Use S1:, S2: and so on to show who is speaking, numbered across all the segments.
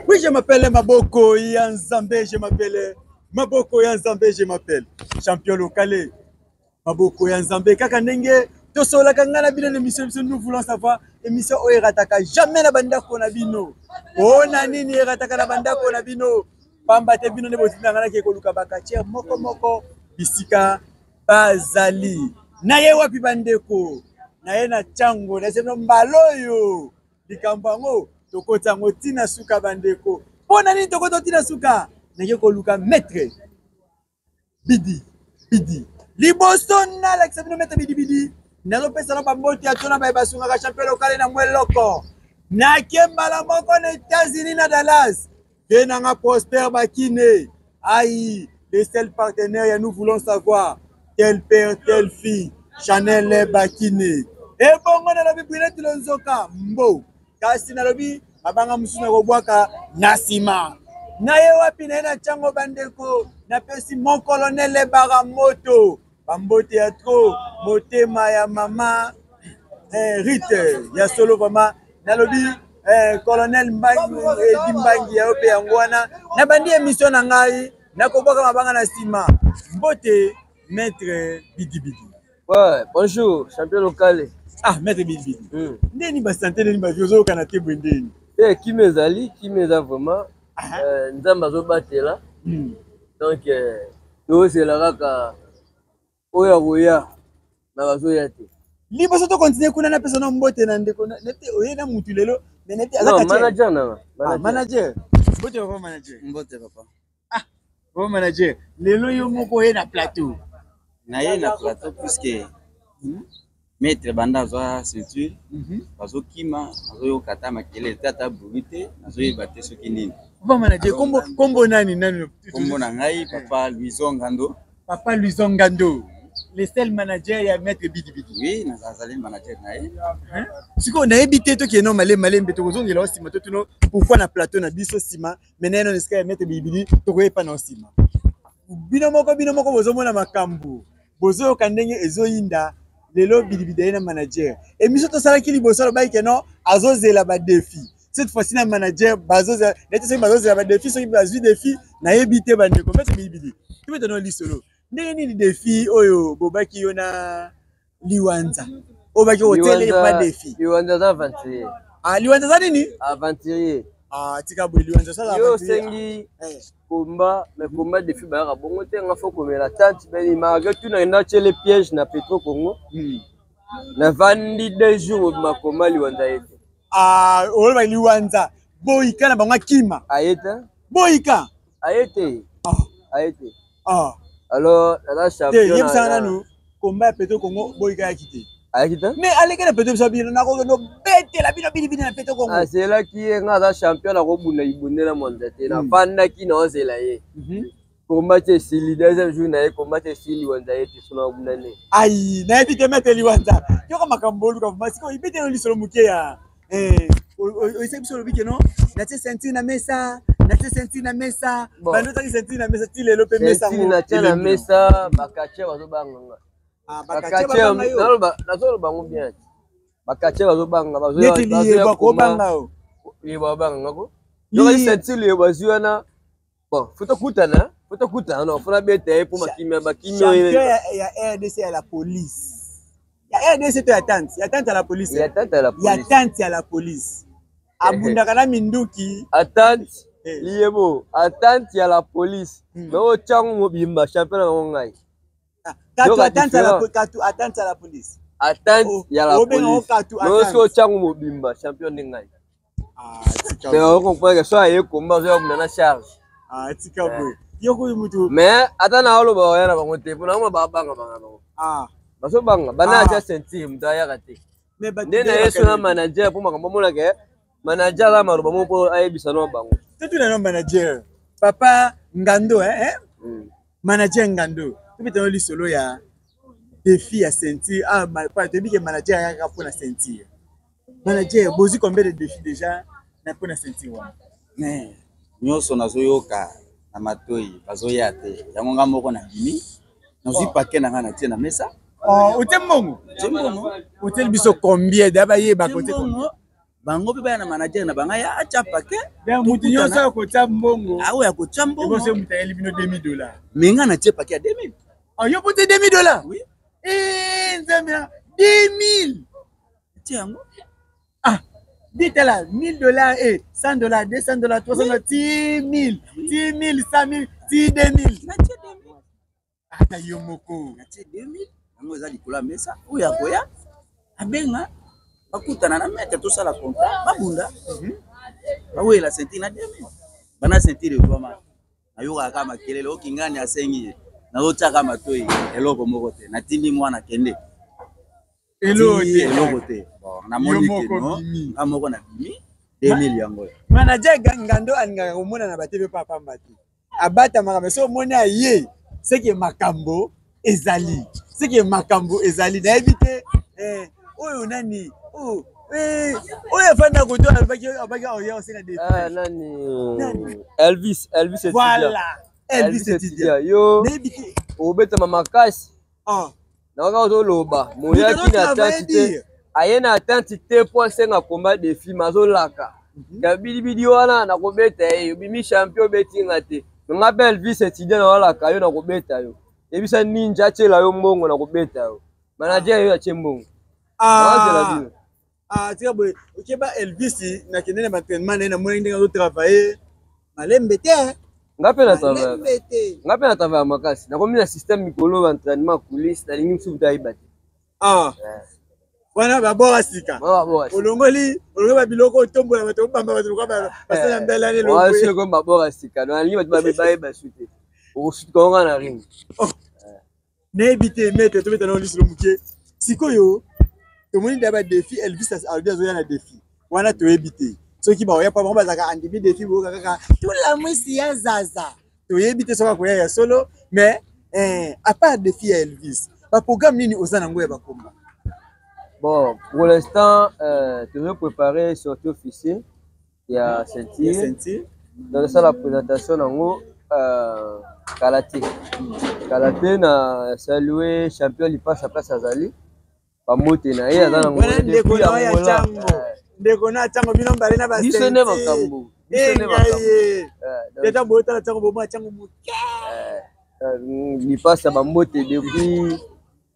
S1: Oui, je m'appelle Maboko ya Nzambe, je m'appelle Maboko ya Nzambe, je m'appelle champion local. Maboko ya Nzambe kaka ndenge tosololaka ngai na bino na émission biso nous voulons savoir émission oyo erataka jamais na bandako na bino. Pona nini erataka na bandako na bino? Pamba te bino nde botinda ngai nake koluka ba quartier moko moko bisika bazali. Na ye wapi bandeko? Na ye na Tshangu, na ye mbala oyo likambo yango tokota yango ntina suka bandeko. Mpo na nini tokota ntina suka? Nake koluka maître Bidi Bidi. Liboso nalakisa bino maître Bidi Bidi, nazopesa na bambote ya tona baye basungaka champion lokale na mweloko. Nake mbala moko na États-Unis na Dallas. Ve nanga Prosper Bakine. Aïe, le seul partenaire ya nous voulons savoir tel père, telle fille, Chanel Bakine. Ebongo nalobi Brunette Lonzoka mbo. Kasi nalobi mabanga mosusu nakobwaka na nsima. Na ye wapi na ye na ntango bandeko napesi mon colonel Bara moto bambote ya trop motema ya mama eh, Rite ya solo vraiment nalobi eh, colonel Mbangi Edi Mbangi ya yo mpe yango wana nabandi emission na ngai nakobwaka mabanga na nsima mbote maître Bidibidi.
S2: Ouais, bonjour, champion local.
S1: Ah, maître Bidibidi. Ndeni ba santé ndeni ba vie ozokana te boye ndeni.
S2: Eh, kimi ezali, kimi eza vraiment. Euh, Nzambe azobatela. Donc, euh, tozela kaka oyo akoya na bazoya te.
S1: Liboso to continuer kuna napesa na mbote na ndeko nete oye na mutu lelo mais nete aza
S2: Non, manager na.
S1: Ah, manager. Mbote papa manager.
S3: Mbote papa.
S1: Ah, papa manager, lelo yo moko oye na plateau.
S3: Na ye na plateau puisque maître banda azwa ceinture bazokima nazoyoka ata makelele te ata bruit te nazoyeba te soki nini.
S1: Papa manager, kombo kombo nani nani?
S3: Kombo na ngai papa Louison Ngando.
S1: Papa Louison Ngando, le seul manager ya maître Bidi Bidi.
S3: Oui, nazali manager na ye.
S1: Sikoyo nayebi te tokende no malembe malembe tokozongela yo nsima totuno pourquoi na plateau na biso nsima mais naye nano esika ya maître Bidi Bidi tokoyepa na nsima. Bino moko bozomona makambo bozoyoka ndenge ezoyinda lelo Bidi Bidi aye na manager. Émission tosalaki liboso alobaki ke non azozela ba défi. Cette fois-ci na manager bazozela neti soki bazozela ba défi soki bazwi défi nayebi te bandeko maître Bidi Bidi. Tobeta no lisolo. Ndenge nini défi oyo bobaki yo na Liwanza? Oyo baki kotiele ba défi.
S2: Liwanza aza aventurier.
S1: Ah, Liwanza aza nini?
S2: Aventurier.
S1: Ah, tika boye Liwanza sala
S2: Yo
S1: aventurier.
S2: osengi
S1: Eh.
S2: combat, mais combat défi bayaka bongo te nga faut komela tante beni malgré tout na nda tiele piège na Petro Congo. Navandi 2 jours mobima combat Liwanza ye te.
S1: Ah, oyo Liwanza boyika na bango akima.
S2: Aye te.
S1: Boyika.
S2: Aye te.
S1: Ah.
S2: Aye te.
S1: Ah.
S2: Alors, naza champion.
S1: Te, yebisaka nanu combat ya Petro Congo boyika yaki te.
S2: Ayaki te?
S1: Mais aleki na Petro biso bino nakokende obetela bino bini bini na Petro Congo.
S2: Azelaki ye nga aza champion nakobunda libundela mwanza te. Nafandaki naozela ye. Combat ti esili deuxième jour na ye combat ti esili Liwanza ye te so nakobunda nde.
S1: Ai, nayebi te maître Liwanza. Yoka makambo oluka vraiment sikoyo ibetelo lisolo moke ya eh oyebisa biso olobi ke non natie ceinture na mesa, natie ceinture na mesa, bando otaki ceinture na mesa ti lelo pe mesa
S2: ngo. Ceinture natie na mesa ba quartier bazobanga nga.
S1: Ah, ba quartier bazobanga yo.
S2: Nazoloba ngo bien. Ba quartier bazobanga
S1: bazoya. Neti liyebo akobanga yo.
S2: Liyebo abanga nga ko. Yoka ceinture liyebo azwi wana. Bon, faut tokutana, faut tokutana non, faut nabeta ye po makimia bakimia.
S1: Champion ya RDC ya la police. Ya RDC to ya tante, ya tante ya la police.
S2: Ya tante ya la police.
S1: Ya tante ya la police. Abundaka na minduki.
S2: Atante liyebo, atante ya la police. Mais oyo Tshangu mobimba champion na bango ngai.
S1: Katu atante ya la katu atante ya la police.
S2: Atante ya la police. Mais oyo Tshangu mobimba champion nde ngai. Mais on comprend que soit aye combat ozoya kobunda na charge.
S1: Ah, tika boye. Yo koyi mutu.
S2: Mais ata na oloba oya na bango te, pona ngo babanga banga bango.
S1: Ah.
S2: Bazobanga, bana atia ceinture mutu ayaka te. Nde na ye so na manager po makambo amonaka manager aza maloba moko po ayebisa no bango.
S1: Totuna no manager. Papa Ngando hein, hein? Manager Ngando. Tobeta no lisolo ya défi ya ceinture. Ah, toyebi ke manager ayaka pona ceinture. Manager, bozwi combien de défis déjà na pona ceinture wana?
S3: Mais nyonso nazoyoka na matoi bazoya te. Yango nga moko nabimi, nazwi paquet na nga natie na mesa.
S1: Oh, otie mbongo?
S3: Otie mbongo.
S1: Otieli biso combien? Da bayebaka otie combien?
S3: Bango mpe baya na manager na bango, aya atya paquet.
S1: Donc mutu nyonso akotya mbongo.
S3: Oyo akotya mbongo.
S1: Ebonso mutu ayeli bino 2000 $.
S3: Mais nga natie paquet ya 2000.
S1: Ah, yo pote 2000 $?
S3: Oui.
S1: Eh, Nzambe, 2000.
S3: Tie yango.
S1: Ah, ditala 1000 $, eh, 100 $, 200 $, 300 $, ti 1000, ti 1000, 100 000, ti 2000.
S3: Natie 2000.
S1: Ata yo moko.
S3: Natie 2000 yango, eza likolo ya mesa. Oyo akoya, abenga, bakutana na maître, tosala contrat, babunda, bawela ceinture na 2000. Bana ceinture ezwama, nayokaka kaka makelele okingani, asengi ye, nazotiaka matoi, eloko moko te. Natindi mwana kende.
S1: Eloko te.
S3: Eloko te. Bon, namoni
S1: Yo
S3: ke
S1: moko
S3: no
S1: bimi.
S3: Nga moko nabimi 2000 yango.
S1: Manager Ngando alingaka komona na batv pamba te, abatamaka. Mais so omoni aye, seke makambo ezali, seke makambo ezali. Nayebi te, eh, oyo nani oyo, eh, oyo afanda koto, alobaki alobaki oya osenga de.
S2: Ah, nani?
S1: Nani?
S2: Elvis, Elvis étudiant.
S1: Voilà, Elvis étudiant.
S2: Yo
S1: Nayebi te.
S2: obetama makasi.
S1: Ah.
S2: Naoka ozoloba moyaki na attente te, aye na attente te mpo asenga combat défi, mazolaka ya bidibidi wana. Nakobeta ye, obimi champion, obetinga te. Nga mpe Elvis étudiant, nawalaka yo, nakobeta yo. Yebisa Ninja atiela yo mbongo, nakobeta yo. Manager yo atie mbongo, nazela
S1: Ah.
S2: bino.
S1: Ah, tika boye, okeba Elvis, nakende na baentraînement na ye, namoni ndenge azotravaille, malembe te.
S2: Nga mpe na travaille.
S1: Malembe te.
S2: Nga mpe na travaille makasi, nakomi na système mikolo, entraînement coulisse, nalingi mosusu tayeba te.
S1: Ah, wana babora sika. Olongoli, olongoli babiloko, otombola bato, obamba bato lokola basala mbelani.
S2: Elongwe babora sika, nalingi bato babe bayeba su te, okosutuka ngo na ring.
S1: Nayebi te, maître, tobeta nango lisolo moke. Sikoyo tomoni da badéfi, Elvis alobi azoya na défi wana, toyebi te soki baoya, mpo bango bazalaka andimi défi, boyoka kaka tula mwisi ya zaza, toyebi te soki akoya ya solo. Mais eh, à part défi ya Elvis, baprogramme nini oza nango ya bakomba?
S2: Bon, pour l'instant, toujours préparer sortie officielle ya ceinture.
S1: Ya ceinture.
S2: Donc ça, la présentation nango kala te, kala te. Na saluer champion Lipasa, place azali, bambote na ye, aza na
S1: Wana ndeko
S2: depuis
S1: na oyo ya
S2: Angola.
S1: Ntango ndeko na ntango, bino mbale na
S2: Biso nde makambo, biso nde makambo. Donc,
S1: teta boyotala ntango bomona ntango moke.
S2: Lipasa, bambote depuis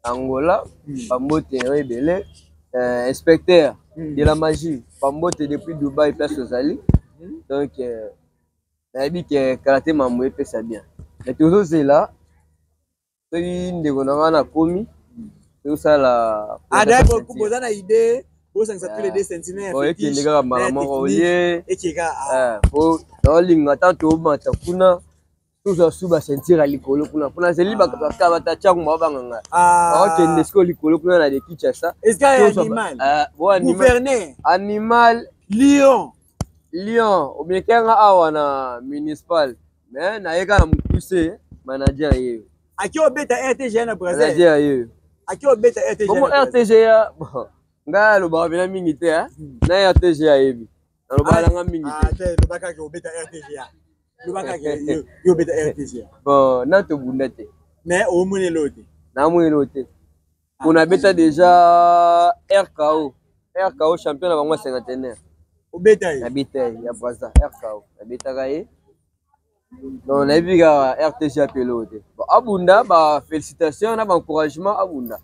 S2: Angola, bambote na yo ebele. Inspecteur de la magie, bambote depuis Dubai, place ozali. Donc nayebi ke kala te mambo epesa bien, mais tozozela soki ndeko na ngai nakomi, tozosala.
S1: Ada boza na idée bosangisa tous les deux ceinture?
S2: Bon, ekende kaka mbala moko olie.
S1: Ekeka.
S2: Po naolinga ata tobata kuna, tozwa su baceinture ya likolo kuna, mpona zeli bata tiango babanga ngai, bakokende sikoyo likolo kuna na de Kinshasa.
S1: Esika ya animal.
S2: Bo
S1: gouverneur.
S2: Animal.
S1: Lion.
S2: Lion omekenga awa na municipal, mais nayeka na mokuse, manager ye.
S1: Aki obeta RTGA na Brazil.
S2: Manager ye.
S1: Aki obeta RTGA.
S2: Bongo RTGA, bon, ngai alobaka mpena mingi te, na RTGA ayebi nalobaka nanga mingi te.
S1: Te, lobaka ke obeta RTGA, lobaka ke yo obeta RTGA.
S2: Bon, na tobunda te.
S1: Mais omonelo te.
S2: Namonelo te, mpo nabeta déjà RKO, RKO champion na bango ya cinquantenaire.
S1: Obeta ye?
S2: Nabeta ye ya Braza, RKO nabetaka ye. Donc nayebi kaka RTG apelo te. Bon, abunda, bafélicitation na baencouragement, abunda,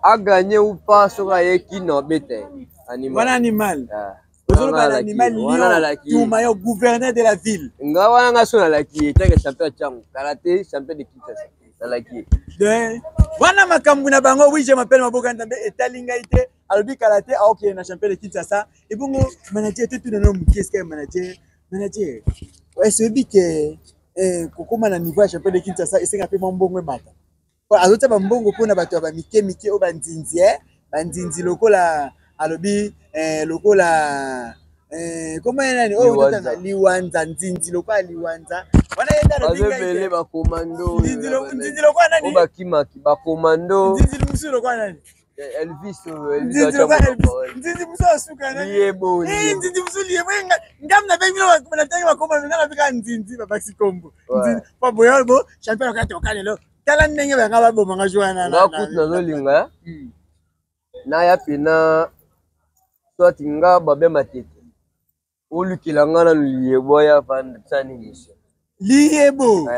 S2: aganye ou pas, soki ayeki na obeta ye. Animal.
S1: Wana animal.
S2: Ah.
S1: Ozoloba na animal lion, tuma yo gouverneur de la ville.
S2: Nga wana, nga so nalaki ye take champion ya Tiango, kala te champion de Kinshasa, nalaki ye.
S1: Donc wana makambo na bango. Oui, je m'appelle Maboka Nzambe, etali ngai te, alobi kala te aokende na champion de Kinshasa. Ebongo manager te, tuna no moke esika ya manager. Manager, esoyebi ke kokóma na niveau ya champion de Kinshasa esenga mpe mwa mbongo emata. Azotia bambongo mpona bato ya bamike mike oyo banzinzi, banzinzi lokola alobi lokola kombo ye nani oyo?
S2: Liwanza.
S1: Liwanza, nzinzi lokola Liwanza wana ye nde alobi ngai
S2: Bazebele
S1: te.
S2: bakomando.
S1: Nzinzi lokola nani?
S2: Oyo bakimaki bakomando.
S1: Nzinzi mosusu lokola nani?
S2: Elvis oyo, Elvis.
S1: Nzinzi lokola
S2: Atia
S1: Elvis.
S2: monoko.
S1: Nzinzi mosusu asuka nani?
S2: Liebo.
S1: Eh, nzinzi mosusu liebo. Ngam nabengi bino, natangi bakoma nga nabika nzinzi, babakisi kombo. Nzinzi po boyo bo champion lokola toka lelo, tala ndenge banga babomanga jo wana.
S2: Nga kutu nazolinga naya pena. Soit nga Babin Matete, olukela nga nanu liyebo aya vanda tosala nini émission.
S1: Liyebo.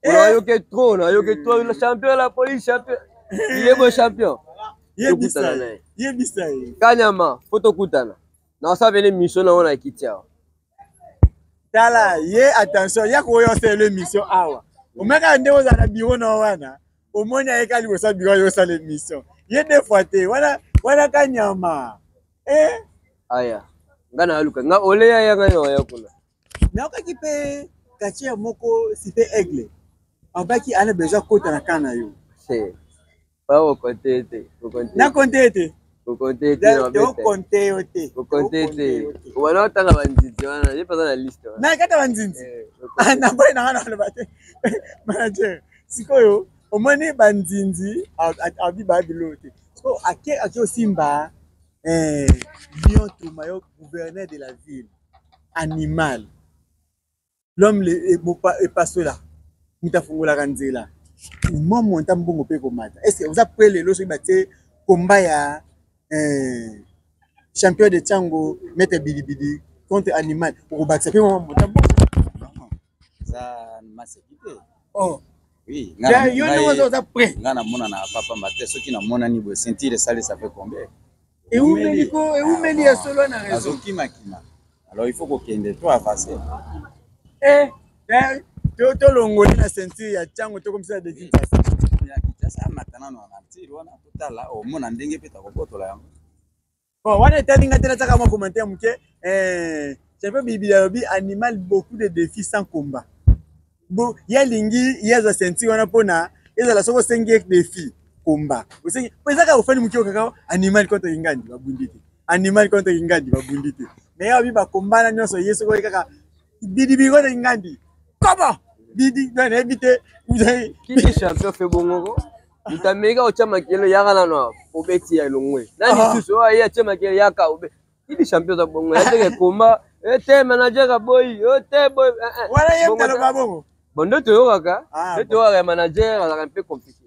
S2: Nayoki trop, nayoki trop, champion la police, champion. Liyebo champion.
S1: Yebisa ye. Yebisa ye.
S2: Kanyama, faut tokutana. Nasala pene mission nango na kiti awa.
S1: Tala ye, attention, ya koya osala émission awa. Omeka nde ozala na bureau na wana. Omoni ayeka liboso ya bureau ayo osala émission. Ye deux fois te, wana wana Kanyama. Eh?
S2: Aya. Nga na aluka, nga oleya ya nga na ya kuna.
S1: Nayokaki mpe quartier moko cité Aigle. Abaki ana besoin kota na kana yo.
S2: C'est. Ba okonte te, okonte.
S1: Na konte te.
S2: Okonte te.
S1: Okonte yo te.
S2: Okonte te. Wana otanga banzinzi wana, ye paza na liste wana.
S1: Na kata banzinzi. Na boy na wana loba te. Manager, sikoyo omoni banzinzi abi ba bilo te. Sikoyo ake ake osimba eh Lion Tomayo, gouverneur de la ville. Animal. L'homme epasola moto afungolaka nzela mwa monta mbongo mpe komata. Est ce que oza prêt lelo soki batie komba ya champion de Tshangu maître Bilibili contre animal, okobakisa mpe mwa monta mbongo?
S3: Eza maseki te.
S1: Oh.
S3: Oui,
S1: yo ndenge oza prêt.
S3: Nga namona na papa mate soki namonani boye ceinture esali ça fait combien?
S1: Eumeli ko, eumeli ya solo na raison.
S3: Azokima kima. Alors il faut kokende to avancer.
S1: Eh, eh, to tolongoli na ceinture ya Tshangu tokomisa de Kinshasa.
S3: Ya Kinshasa amata nano na ceinture wana totala omona ndenge mpe takobotola yango.
S1: Bon, wana etali nga te, nataka mwa commentaire moke. Eh, champion Bilibili alobi animal beaucoup de défis sans combat. Bo ye alingi ye azwa ceinture wana mpona ezala soki osengi ye défi combat. Osengi po ezaka ofandi moke okaka animal contre Ingandi babundi te. Animal contre Ingandi babundi te. Mais ye alobi ba combat na nyonso ye soki oye kaka Bidibidi contre Ingandi. Comment? Bidi nayebi te.
S2: Kiki champion fe bongo ko. Moto ameki otya makele yaka nano obeti ya elongwe. Na lisusu oyo aye atya makele yaka obe. Kiki champion za bongo ya teke komba ete manager aboyi ote boy.
S1: Wana ye mtalo ba bongo.
S2: Bon nde toyokaka, nde toyokaka ya manager azalaka mpe compliqué.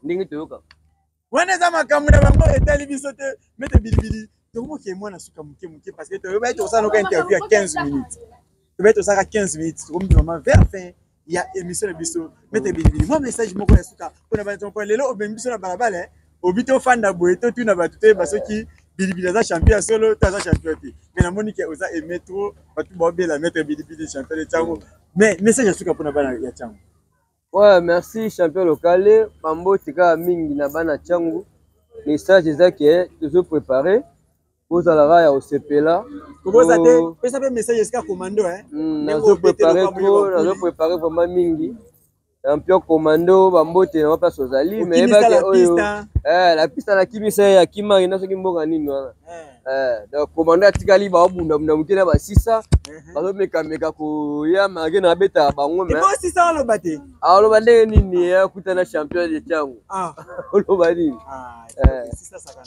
S2: Ndenge toyokaka.
S1: Wana eza makambo na bango etali biso te. Maître Bilibili, tokomoke mwana suka moke moke parce que toyebaki tosala noka interview ya 15 minutes. Toyebaki tosalaka 15 minutes, tokomi vraiment vers fin ya émission na biso. Maître Bilibili, mwa message moko ya suka mpona bana mpo lelo obemi biso na balabala, obi tofanda boye totuna bato toyeba soki Bilibili aza champion ya solo to aza champion te. Mais namoni ke oza aimé trop, bato baobela Maître Bilibili champion de Tshangu. Mais message ya suka mpona bana ya Tshangu.
S2: Ouais, merci champion local. Bambote kaka mingi na bana Tshangu. Message eza ke tozo préparer ozalaka ya kosepela.
S1: Kobosa te, pesa pe message esika commando hein.
S2: Nazo préparer trop, nazo préparer vraiment mingi. Champion commando bambote na place ozali, mais yebake oyo la piste na kimisa ya kimari na soki mboka nini wana. Donc commando atikali ba bunda bunda moke na basisa bazomekameka koya malgré na abetaka bango, mais
S1: Ebo sisa oloba te.
S2: Aloba ndenge nini akutana champion de Tshangu. Oloba nini?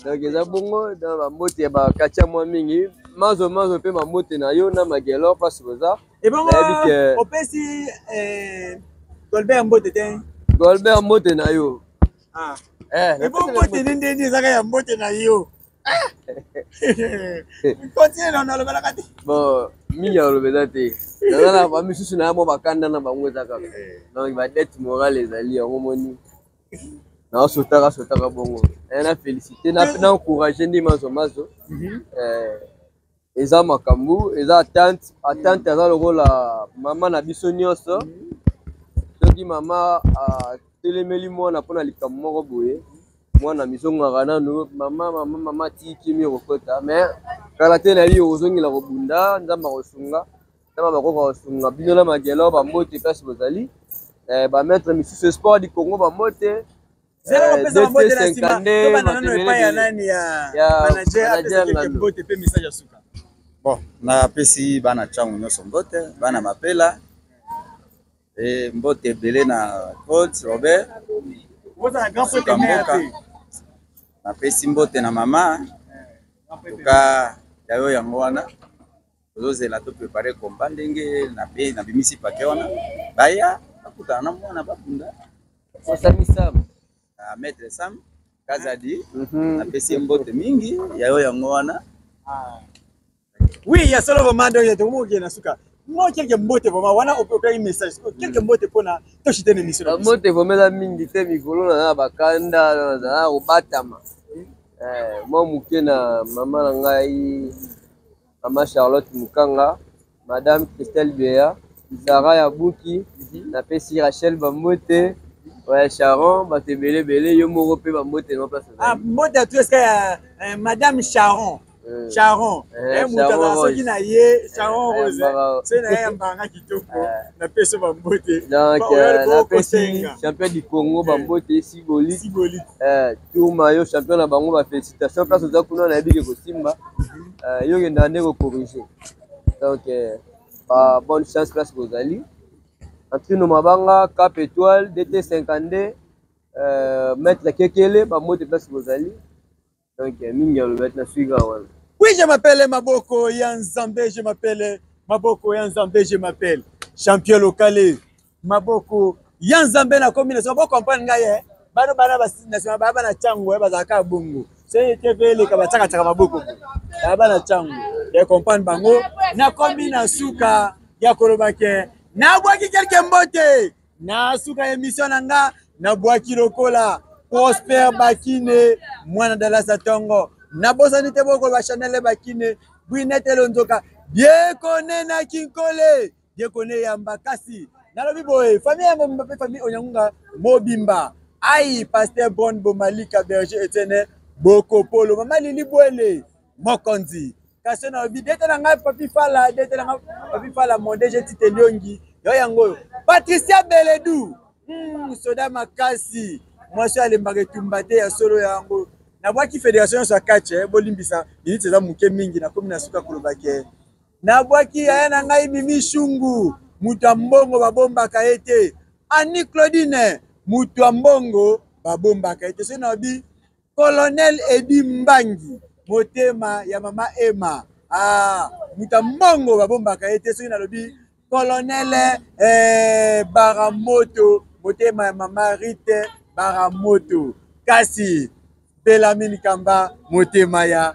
S2: Donc eza bongo dans bambote ya bakatia mwa mingi mazo mazo mpe bambote na yo na Magelor place boza.
S1: Ebongo opesi Golbert mbote te.
S2: Golbert mbote na yo.
S1: Ebo mbote nde ndeni ezaka ya mbote na yo. Continue na nalobalaka te.
S2: Bon, mingi aloba eza te. Naza na ba misusu na mwa bakanda na bango eza kaka. Donc ba dette morale ezali yango moni. Na sotaka sotaka bongo. Na félicité na na encourager ndi mazo mazo. Eza makambo, eza attente, attente aza lokola mama na biso nyonso. Soki mama atelemeli mwana mpona likambo moko boye, mwana mizongaka nanu mama mama mama ti kimi okokota, mais kala te na yo ozongela kobunda, Nzambe akosunga, Nzambe akoka kosunga bino na Magelo bambote place bozali. Ba maître misusu espoir du Congo bambote.
S1: Zela kopesa bambote na nsima, tobanda nano epai ya nani ya manager apesa quelques mbote mpe message ya suka.
S3: Bon, napesi bana Tshangu nyonso mbote, bana Mapela e mbote ebele na Claude Robert
S1: ozala grand frère
S3: mboka. Napesi mbote na mama toka yayo yango wana tozozela to préparer combat ndenge nabimisi pake wana baya bakutana na mwana babunda.
S2: Osami Sam.
S3: Maître Sam Kazadi, napesi mbote mingi yayo yango wana.
S1: Ah. Oui, ya solo vraiment, donc tokomi na suka. Moi, quelques mbote vraiment wana opekaki message, quelques mbote mpona toshite na émission.
S2: Bambote vraiment eza mingi te. Mikolo naza na bakanda, nazala kobatama mwa moke na mama na ngai, mama Charlotte Mukanga, madame Christelle Bea, Sara ya Buki. Napesi Rachel bambote, ouais, Sharon, bato ebele ebele, yo moko mpe bambote na place.
S1: Ah, mbote ya tu esika ya madame Sharon. Sharon, moto azala soki na ye Sharon Rose, soki na ye yambanga kitoko, napesi bambote.
S2: Donc napesi champion du Congo bambote, Siboli.
S1: Siboli.
S2: Tourma yo champion na bango, bafélicitation. Place oza kuna, nayebi ke kosimba yo, okendaka nde kocorriger. Donc ba bonne chance place bozali. Antrino Mabanga, Cap Étoile, DT 52, maître Kekele, bambote place bozali. Donc mingi alobaki na suika wana.
S1: Oui, je m'appelle Maboko ya Nzambe, je m'appelle Maboko ya Nzambe, je m'appelle champion local Maboko ya Nzambe na combinaison. Bo comprendre ngai eh. Bano bana ba national ba bana chango eh, bazalaka bongo. Soki TV eleka, batiakatiaka maboko, baya bana chango ya comprendre bango. Nakomi na suka ya koloba ke nabwaki quelque mbote na suka ya émission na nga. Nabwaki lokola Prosper Bakine, mwana Dalasa ntongo. Nabosani te bokoloba Chanel Bakine, Bwinete Lonzoka, Diekone na Kinkole, Diekone yamba. Kasi nalobi boye, famille ya mobimba mpe famille Onyangunga mobimba, ai pasteur Bon Bomalika, berger Etienne Bokopolo, mama Lili Bwele mokonzi. Kasi nalobi dete na ngai Papi Fala, dete na ngai Papi Fala, mon DG Tite Liongi, yo yango oyo Patricia Beledu, soda makasi, mwasi oyo alembaka etumba te, ya solo yango. Nabwaki fédération nyonso ya catch. Bolimbisa, minute eza moke mingi. Nakomi na suka koloba ke nabwaki yaya na ngai Mimi Shungu, moto ya mbongo babombaka ye te, Ani Claudine, moto ya mbongo babombaka ye te. Soki nalobi colonel Edi Mbangi, motema ya mama Ema, ah, moto ya mbongo babombaka ye te. Soki nalobi colonel Baramoto, motema ya mama Rite Baramoto, kasi Belamine Kamba, motema ya